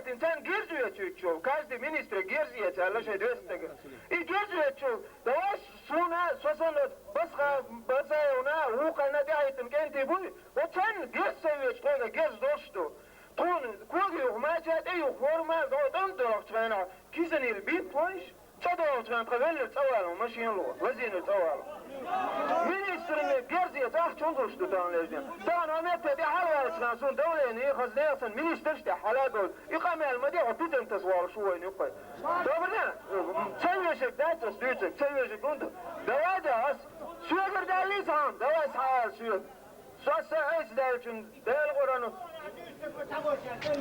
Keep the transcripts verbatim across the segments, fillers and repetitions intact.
Царна герз оьцуьйтуш йолу, каждый министре герз оьцу аьлла шайн доьзна стага. И герз оьцуш йолу, давай суна, со санна, Басха-, Басаевна, вукхарна тӀехӀиттина кӀентий буй, вот царна герз ца оьцуш, тхоьга герз долуш ду. Тхуна кога юха, мача тӀе юха, хӀора ма, тӀом дохучу хенахь, кисанил битта вайша, цӀа дохучу хенахь тхан веллара цӀа вала, машина ло, лазийна цӀа вала. Министрна герз оьцуш ахча хӀунда луш ду тахана лежден? Тахана хьо метте тӀе хьалаваьллачу хенахь суна давление, хаза нехан санна министрш тӀехь хьала а бевлла. И къамел ма де, хьо питантас волуш ву вайна юккъе. Добрый день. Ца вешиг дац ас дуьйцург, ца вешиг хӀунда? Давай да ас. Соьгара даьллий сан, давай схьаала соьга. Со сан айса даьллачун Делан гӀуран.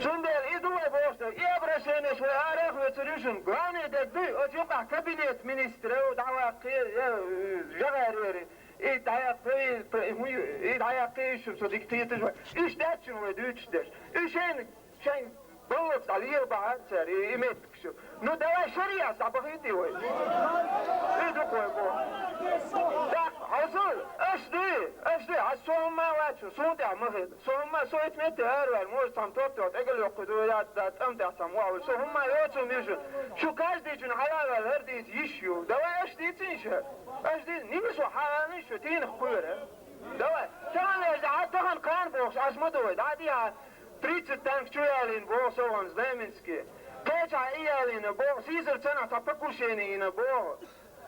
Цундела и ду вай бохуш дерг, и обращенеш вай арахь а вуьйцур ю шуна. Главный дерг дуй, оцу юкъахь кабинет министров дӀаваккхий, я, э, жагӀарера. И дӀаяккхий, п-, хӀун ю, и дӀаяккхий, шу со дика кхеташ вай. Уьш дац шуна вай дуьйцуш дерш. Уьш шайна, шайн баллаца дӀалела бахьара цара, и, и меттигаш. Ну, давай шариӀат дӀабахийта вай. И ду-кх вай боху. ТӀаккха, хьовсал, аша дуй, аша дуй, хьан со хӀумма а вац шуна, суна тӀехь ма хила. Со хӀумма, со итт метте араваьлла, может, цхьамма топ тӀехь тӀегала йоккхуьйту, я, да, тӀам тӀехь цхьамма вахвуьйту. Со хӀумма йоцу ма ю шуна. Шу каждый чун хьалаваьлла хӀара дийца йиш ю. Давай аша дийцийша. Аша дийца, нийса хьалаваьлла шу, тийна кхоьра. Давай, тахана вежа, хьан тахана кхана бохуш, аша ма ду вай, дӀа а дийхьа, тридцать танк чу ялийна боху, со ван Знаменский. Кхечахьа и ялийна боху, сийсара цанахь цхьа покушение йина боху.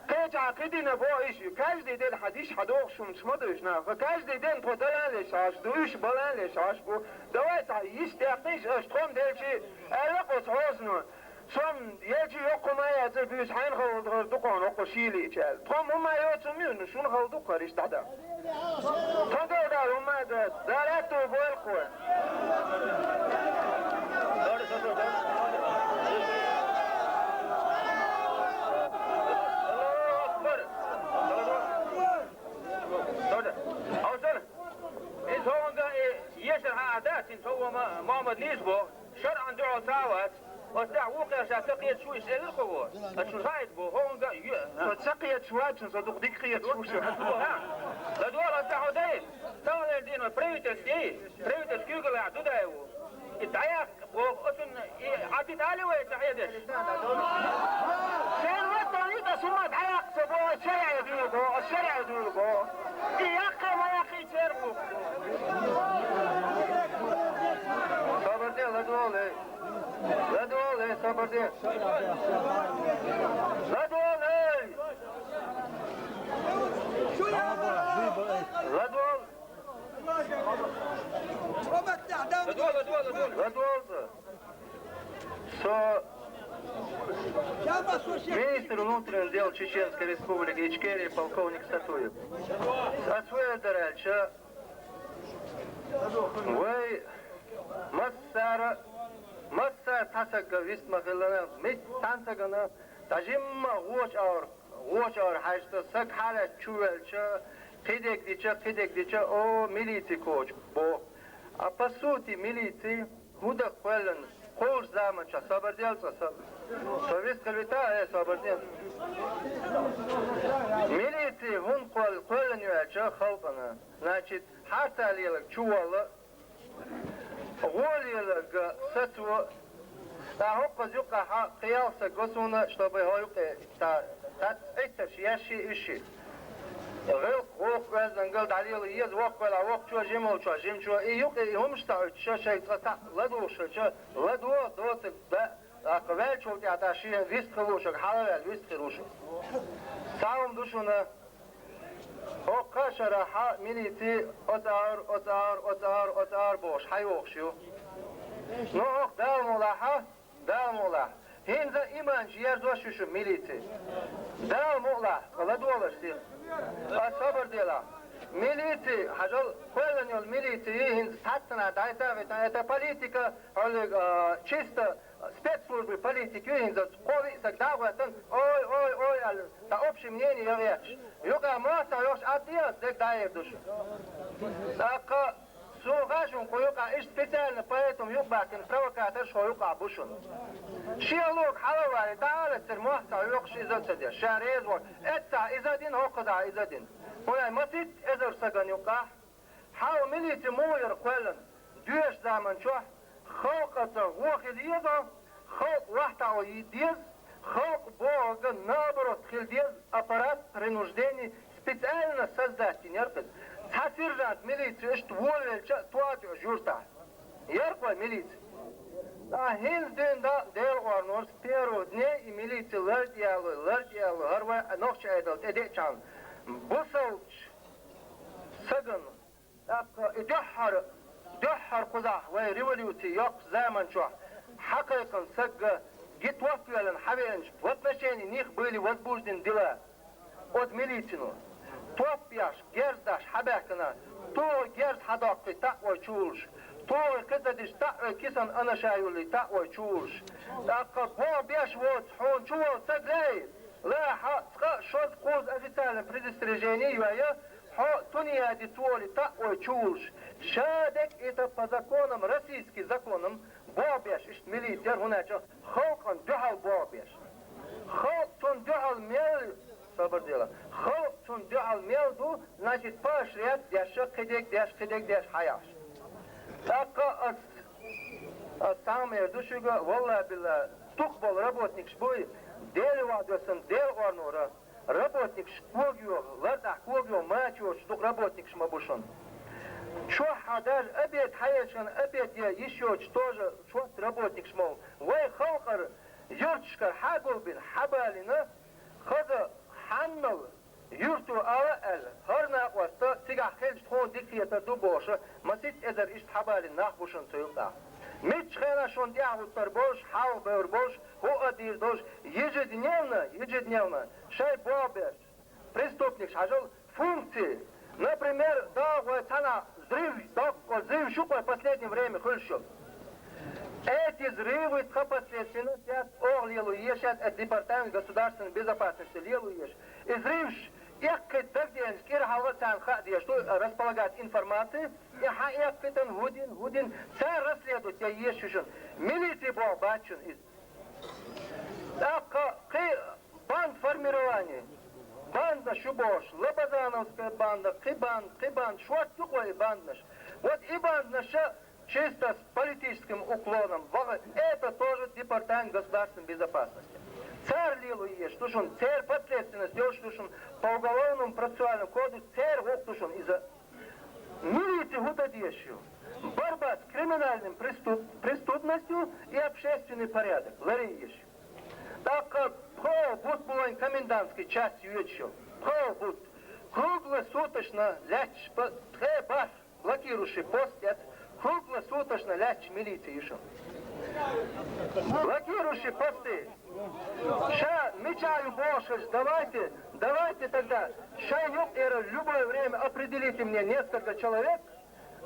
Кхечахьа кхидина боху, иш, каждый день хьан диш хьан дохуш хӀуманаш ма ду иш нах. Каждый день тхо далан леш хьаш ду, уьш балан леш хьаш бу. Давай цхьа йиш тӀекхнийша аша, тхо-м делчи, аьлла оцу хьозано. Со-м елчи йоккха ма яцара буьйса, хьайна хала ду хӀара дукха хӀокху шийлича аьлла. Тхо-м хӀумма йоцу ма ю, ну шуна хала ду хӀара иштта дӀа. Тхан Дала хӀумма а доьду, Дала аьтту бойла кхо. Аллаху акбар! Аллаху акбар! И цо ванга и ешар хьан а дац, и цо ван ма-, Мохьмад нийса боху. ШарӀан дуьхьал ца вац, оцу тӀехь вукхерша ца кхеташ ву, иштта элира кхо ву. Ас шуна хаийта бу, хӀокхунга а ю-, а. Со ца кхеташ вац, со дукха дика кхеташ ву шу. ЛадогӀал аса хьо дай, таханлера дийна правительский, правительский куьйгаллехь Дудаев ву. И дӀаяккха боху, оцунна и Ӏадда дали вай ца хьедеш. Шен ватта вита сума дӀаяккха ца боху, шариӀа дуьйла боху, шариӀа дуьйла боху. И яккхий ма яккхий церан бу. Сабар де, ладогӀал, эй. ЛадогӀал, эй, сабар де. ЛадогӀал, эй. ЛадогӀал. ЛадогӀал. ЛадогӀал. Со министр внутренних дел Чеченской Республики Ичкерии полковник Сатуев. Ас вуьйр дара аьлча, вай массара, массара цхьа сагга вист ма хиллана, мит цхьана сагана, цхьа жимма гӀоча аура, гӀоча аура хьаьжта, саг хьалаьцна чу ваьлча, кхидерг дича, кхидерг дича, о, милици кочу, боху. А по сути милици ХӀун дан кхоьллина, кхузачу заманчохь, собар де цкъа, со, со вист хила вита, э, собар де. Милици хӀунда кхоьллина ю аьлча халкъана. Значит, хьарца леларг чуволла, гӀо леларг сацо, тӀаккха хӀокхуза юккъехь кхин ялх саг го суна, чтобы хьо юккъе, та, та Ӏиттарш еш ши, уьш ши. ГӀиллакх воккха оьздангалла дӀалела еза, воккха велахь воккхачо, жима волчохь жимачо, и юкъе и хӀумаш ца Ӏуьттуш, шайга цкъа цхьаъ ладугӀуш хилча, ладогӀа доцург дан, тӀаккха ваьллачул тӀаьхьа шен вист хила луушург, хьала а ваьлла вист хила луушург. Цхьа хӀума ду шуна, хӀокху кхаа шарахь милици оцу агӀор, оцу агӀор, оцу агӀор, оцу агӀор бохуш хьайогӀуш ю. Ну, хӀокху Дала мукъалахь, Дала мукъалахь. ХӀинца иманчу ерзош ю шу милици. Дала мукъалахь, ладогӀалаш сиха. Ас собар делахь. Милици, хьажал, кхоьллина йолу милици, хӀинца цхьаццанхьа дӀайта а витина, это политика, хьолиг, а, чисто спецслужбы политика ю хӀинца, кхо-виъ саг дӀа а гӀоьттина, ой, ой, ой, аьлла, цхьа общий мнение яхъетташ. Юкъа мохь ца йохуш Ӏадда а, дерг дӀаэр ду шу. ТӀаккха Суна хаьа шуна кху юкъахь иштта специально, поэтому юкъабаьхкина провокаторш хӀо юкъахь бу шуна. Шен луга хьала а валий, дӀа а лацара мохь ца хьоькхуш иза а ца деш, ша реза вара. Эццахь иза а дина, хӀокхузахь иза а дина. ХӀунда аьлча масийтта эзар сагана юкъахь, хьала милици муха яра кхоьллина, доьшучу заманчохь, Халкъаца гӀо хила еза, халкъ вахтао деза, халкъ бохург наоборот хила деза, аппарат принуждения специально создать йина яр-кх иза. Цхьа сержант милици иштта волавелча а тоадеш юртахь. Яр-кх вай милици. Ткъа хӀинца дуьйна дакъа Делан орнора с первых дней и милици лардъялой, лардъялой, хӀара вай нохча Ӏедал тӀедеъчхьана бусалба сагана. ТӀаккха и дуьххьара, дуьххьара кхузахь вай революци йоккхачу заман чохь хьакхайкхина сагга гита воккхавеллина хьавеанча в отношении них были возбуждены дела. Оцу милицино. Топ еш, герз деш хьабаьхкина, тухий герз хьадоккхий таӀой чу волуш, тухий кхин ца диш таӀой кисан анаша юллий таӀой чу волуш. ТӀаккха боху беш воцу хьуна чу волу саг лай, ла хьо цкъа а шозза кхузза официальный предостережение йой, хьо тунеядица волий таӀой чу волуш. Ша дерг это по законам, российский законам, боху беш, иштта милици яра хӀуна аьлча, халкъана дуьхьал боху беш. Халкъ цунна дуьхьал мел, собар дела, халкъ цунна дуьхьал мел ду, значит, поощрять деш, кхидерг деш, кхидерг деш хьаяхьаш. ТӀаккха ас, ас цхьаъ эр ду шуьга, валлахӀи-биллахӀи, дукхахболу работникаш буй, Делан вахь доьссина Делан орнора. Работникаш когайоху, лартӀахь когайоху мачочу дукха работникаш ма бу шуна. Чохь хьан даже обед хьаешан, обед е йиш йоцуш тоже чот работникаш ма ву. Вай халкъара юьрташкара хьагулбина, хьабалийна, хаза хьаннал юьрто ала а аьлла, хӀара накъост цигахь хилча тхуна дика хетар ду бохуша, масийтта эзар иштта хьабалийна нах бу шуна цу юкъахь. Миччу хенахь шуна тӀаьхьахӀуттур болуш, хьалха бевр болуш, хӀу а дийр долуш, ежедневно, ежедневно шайн боху беш. Преступникаш хьажал функции. Например, дагӀа вай цхьана взрыв, доккха взрыв шу кхой последнее время хуьлуш йолу. Эти взрывы тхан последственно сейчас оха лело ешан, это департамент государственной безопасности лело еш. И взрывш эккхий дагадеанчу кӀира хьалха царна хаа деш ду располагать информации, и хьан эккхитан, хӀу дин, хӀу дин, цара расследовать я еш ю шуна. Милици боху бац шуна иза. ТӀаккха кхин бандформирование. Бандаш ю бохуш, Лабазановская банда, кхин банда, кхин банда, шорта ю кхой и бандаш. Вот и бандаш чисто с политическим уклоном ваха, это тоже департамент государственной безопасности. Цара лело еш ду шуна, церан подследственность йолуш ду шуна, по уголовному процессуальному кодексу церан гӀуллакх ду шуна иза. Милици хӀу дан дезаш ю? Борьба с криминальным преступ-, преступностью и общественный порядок ларъеш ю. ТӀаккха пхо бутт бу вайн комендантский часть йоьдуш йолу. Пхо бутт. Круглосуточно лаьтташ, тхе бархӀ блокирующий пост эцна, круглосуточно лаьтташ милици ю шуна. Блокирующий посты. Ша мича ю бохуш, давайте, давайте тогда, шайн юкъера любое время определите мне несколько человек,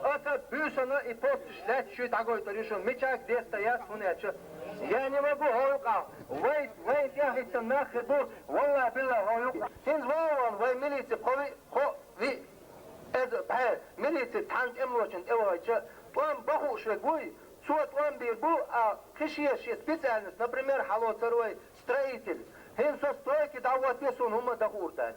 аса буьйсанна и посташ лаьтташ ю дӀагойтур ю шуна, мичахь деста яц хӀун аьлча. Я не могу, хӀокху юкъахь, вай, вайн тӀехӀиттина нах хир бу, валлахӀи-биллахӀи, хӀокху юкъахь. ХӀинца вон-вон вай милици кхо виъ, кхо виъ, иза бӀе, милици цхьана тӀемалочунна тӀе вахийтича, тӀом бан хууш верг вуй, цо тӀом бийр бу, а кхин шен-шен специальность, например, хьалоцур вай строитель. ХӀинца со стройке дӀахӀоттае, суна хӀумма дан хуур дац.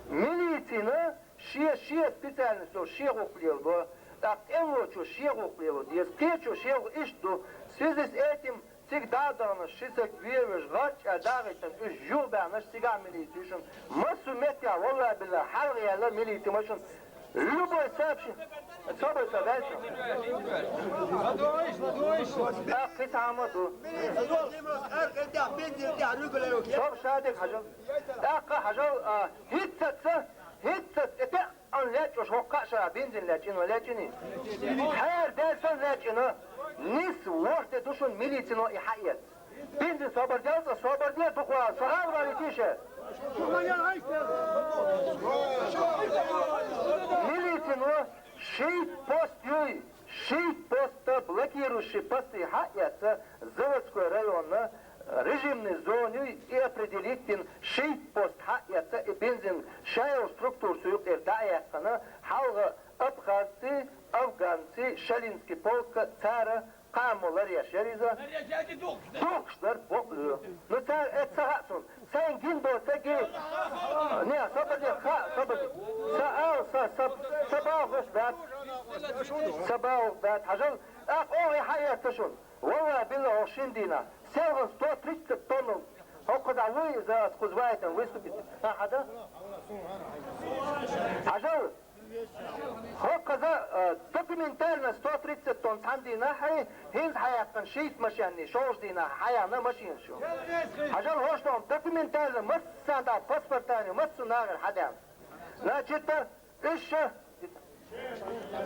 Милицина шен-шен специальность йолуш шен гӀуллакх леладо, тӀаккха тӀемалочо шен гӀуллакх лело деза, кхечо шен гӀуллакх иштта ду. В связи с этим цига дӀа а дахана ши саг веваш, гӀарчӀ а дагӀийтина, уьш юхабаьхнарш цигахь милици ю шуна. Массо а меттехь, валлахӀи-биллахӀи, хьалха яьлла милици ма шуна. Любой сообщи-, собар ца даьлча. ТӀаккха кхин цхьа хӀума ду. Собар шадерг хьажал. ТӀаккха хьажал, а, хӀинццаца, хӀинццаца тӀе Ан лечкъаш хӀокху кхаа шарахь бензин лечкъина, лечкъиний? Хьера даьлла санна лечкъина. Нис ворхӀ де ду шуна милицино и хьаэца. Бензин собар дел цкъа, собар де, дукха собар валийтийша. Милицино шийтта пост юй, шийтта поста блокирующий посты хьаэца заводской районна, режимный зоны и определить дина шийтта пост хьаэца и бензин шайолу структура цу юкъера дӀа а яьккхина, хьалха абхазцы, афганцы, шалинский полкка цара кхааммо ларъеш яра иза. Духкуш дара бакъ лоьху. Ну, цара эццахь а цунна. Сайн гина бо ца ги. Не, собар де, ха, собар де. Са ал, са, са, са багӀуш дац. Са багӀуш дац. Хьажал, ТӀаккха оха и хьаэцна шуна. Валлахьи, биллахьи, оха шин дийнахьа селхан сто тридцать тонн. ХӀокхуза вуй иза, ас кхуза вайтан выступить. А, хьада? Хьажал. ХӀокхуза, э, документально сто тридцать тонн цхьан дийнахьа, хӀинца хьаяьккхина шийтта машенний, шовзткъа дийнахьа хьаяьнна машенаш ю. Хьажал, хӀорш дом документально массанхьа паспортаний, массо нагӀар хьадаьнна. Значит, Иша.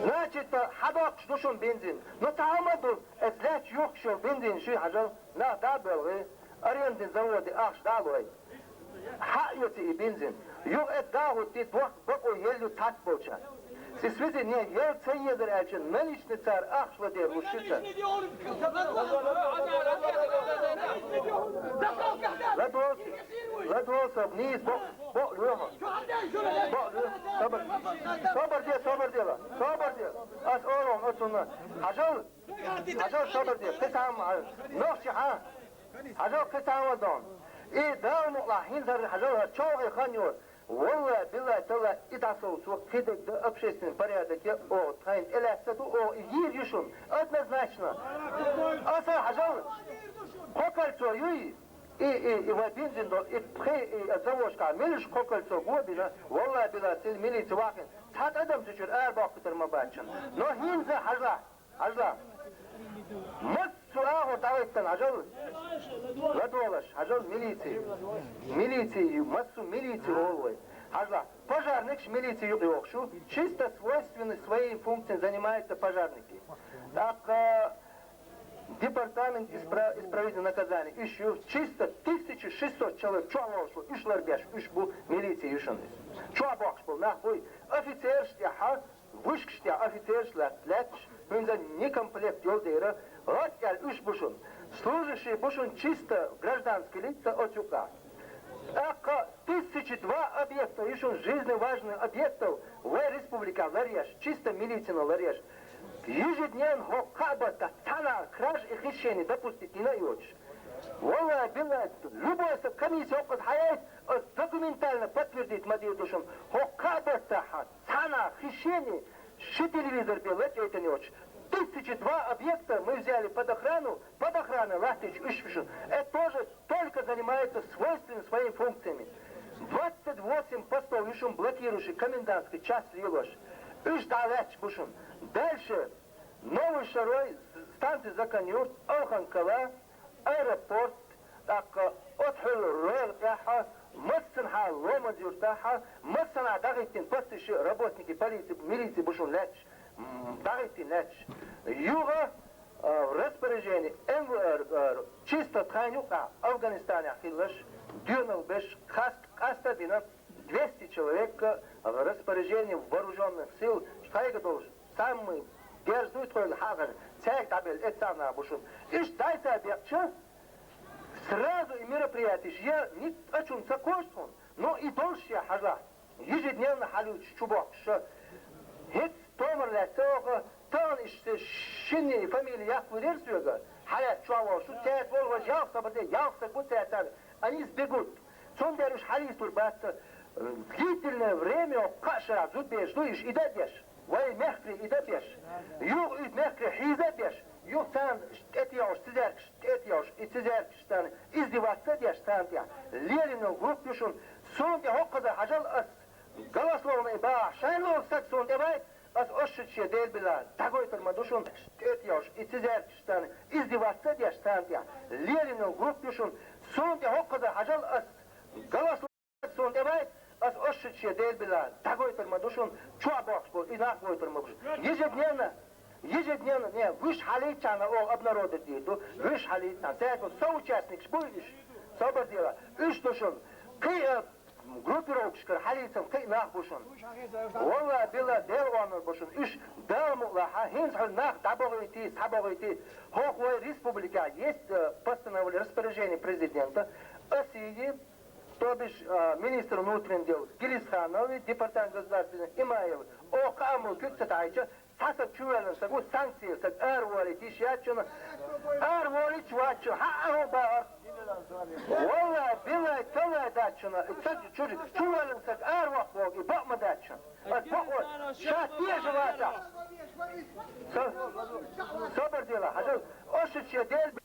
Значит, хьадоккхуш ду шуна бензин. Ну, цхьа хӀама ду, эс лаьтташ юхкуш йолу бензин шуй хьажал, нах дӀа а боьлхий, арендный заводе ахча дӀа а лой. Хьа а оьций и бензин. Юха эс дӀа а хӀуттий, дохк бакъо елла ю цхьацца болчарна. Ци связи не ел ца езар аьлча, наличный цара ахча ладер луш шу ца. ЛадогӀа, ладогӀа со нийса бо-, бо лоьху. Бо лоьху. Собар. Собар де, собар де ла. Собар де. Ас олу оцунна. Хьажал. Хьажал собар де. Кхин цхьа хӀама, нохчи хьан. Хьажал кхин цхьа хӀама дон. И Дала мукълахь хӀинца хьажал хӀара чолхе хан йора. Валлахьи, биллахьи, таллахьи, и дӀасовцо кхидерг дан общественный порядок я, оха тхайна тӀелаьцна ду, оха и йийр ю шуна, однозначно. Аса хьажал, кхо кольцо юй, и, и, и вай бензин до, и пхи, и заводашкахь милаш кхо кольцо го бина, валлахьи, биллахьи, цил милица вахина, цхьа тӀадам цу чуьра ара боккхуьйтур ма бац шуна. Но хӀинца хьажал. Хьажал. Массо а агӀор дӀавайттан хьажал. ЛадогӀалаш, хьажал милици. Милици, массо а милици олу вай. Хьажал. Пожарникаш милици юкъа йохуш ю. Чисто свойственны своим функциям занимаются пожарники. ТӀаккха департамент испра-, исправительных наказаний. Уьш ю чисто тысяча шестьсот человек чохь лоруш ву. Уьш ларбеш, уьш бу милици ю шуна. Чохь боккхуш болу нах буй. Офицераш тӀехь Вышкаш тӀехь офицераш лат-, лаьтташ, хӀинца некомплект йолу дера, гӀатта аьлла уьш бу шуна. Служащие бу шуна чисто гражданский лица оцу юкъахь. ТӀаккха тысяча два объекта ю шуна, жизненно важных объектов, вай республикехь ларъеш, чисто милицина ларъеш. Ежедневно хӀокху кхаа баттахь цхьана кража и хищение допустить йина а йоцуш. Валлахьи, биллахьи, любой са комиссия хӀокхуза хьаяйта, ас документально подтвердить ма дийр ду шуна. ХӀокху кхаа баттахь Цхьана хищение, ши телевизор бен лачкъайтина йоцуш, тысяча два объекта мы взяли под охрану, под охраной латтийча уьш ю шуна. Это тоже только занимается свойственными своими функциями. Двадцать восемь постов ю шуна блокирующий комендантский час лелош. Уьш дӀалаьтташ бу шуна. Дальше. Новый Шарой, станция Законъюрт, Алхан-Кала, аэропорт, тӀаккха оцу хьуьлла ройла тӀехь, массанхьа ломаз юьртахь, массанхьа дӀахӀиттина посташ, работники полиции, милиции бу шуна лаьтташ, м, дӀахӀиттина лаьтташ. Юха, а, распоряжение, МВР, а, чисто тхайна юкъахь, Афганистанехь хилларш, доьналла берш, кхаст-, къаста а бина, двести человек, а, распоряжение вооружённых сил, тхайга долуш. Самый дерзкий тхойла хьагӀар, цаьрга дӀабелла эццахь нах бу шуна. Иштта дӀай-схьай бекъча, сразу и мероприятиеш е ницкъ а чунна ца кхочу тхуна, но и долуш е хьажахь, ежедневно хьалуьйтуш чу бохкуш ша. ХӀинца томар лаьцна оха, тахана иштта шинний фамилия яккхалур яра соьга, хьалаьцна чохь волуш, цаьрца волу важа ялх сабар де, ялх саг бу цаьрца, они сбегут. Цундела уьш хьалийсалур бац, длительное время кхаа шарахь зудбераш ду уьш, и дан а деш. Вай мехкарий и дан а беш, юха и мехкарий хьийза а беш, юха царна тӀетеӀуш, цизаьркаш тӀетеӀуш, и цизаьркаш царна издеваться а деш царна тӀехь, лелийна группа ю шуна, суна тӀе хӀокхуза хьажал ас, голословный бахахь, шайн ловза саг суна тӀе вайта, ас аш шуьца шен Дела била, дӀагойтур ма ду шуна, тӀетеӀуш, и цизаьркаш царна издеваться а деш царна тӀехь, лелийна группа ю шуна, суна тӀе хӀокхуза хьажал ас, голословный суна тӀе вайта, ас аш шуьца шен Дела била, дӀагойтур ма ду шуна, чохь бохкуш болу, и нах гойтур ма бу шуна. Ежедневно, ежедневно, не, вуьш хьалийцчахьана оха обнародовать дийр ду, вуьш хьалийцчахьана, цаьрга соучастникаш буй уьш, собар дела, уьш ду шуна, кхин а группировкашкара хьалийцам кхин а нах бу шуна. Валлахьи, биллахьи, Делан орнар бу шуна, уьш Дала мукълахь, хӀинца хьуна нах дӀабохуьйтий, схьабохуьйтий, хӀокху вай республикехь есть, э, постановление, распоряжение президента, ас и То бишь, а, министр внутренних дел Гилисханови, департамент государственный Имаев, оха кхаамал куьг ца таьӀча, цхьа саг чувоьллина саг ву, санкци саг араволийта йиш яц шуна, араволийта вац шуна, хьан а хӀун бахара? Валлай, биллай, таллай дац шуна, и ца чури, чу валан саг ара воккха вогӀу, и бакъ ма дац шуна. Ас бакъо, ша тешаш вацахь. Са-, сабар дела, хьажал, оша шен Дела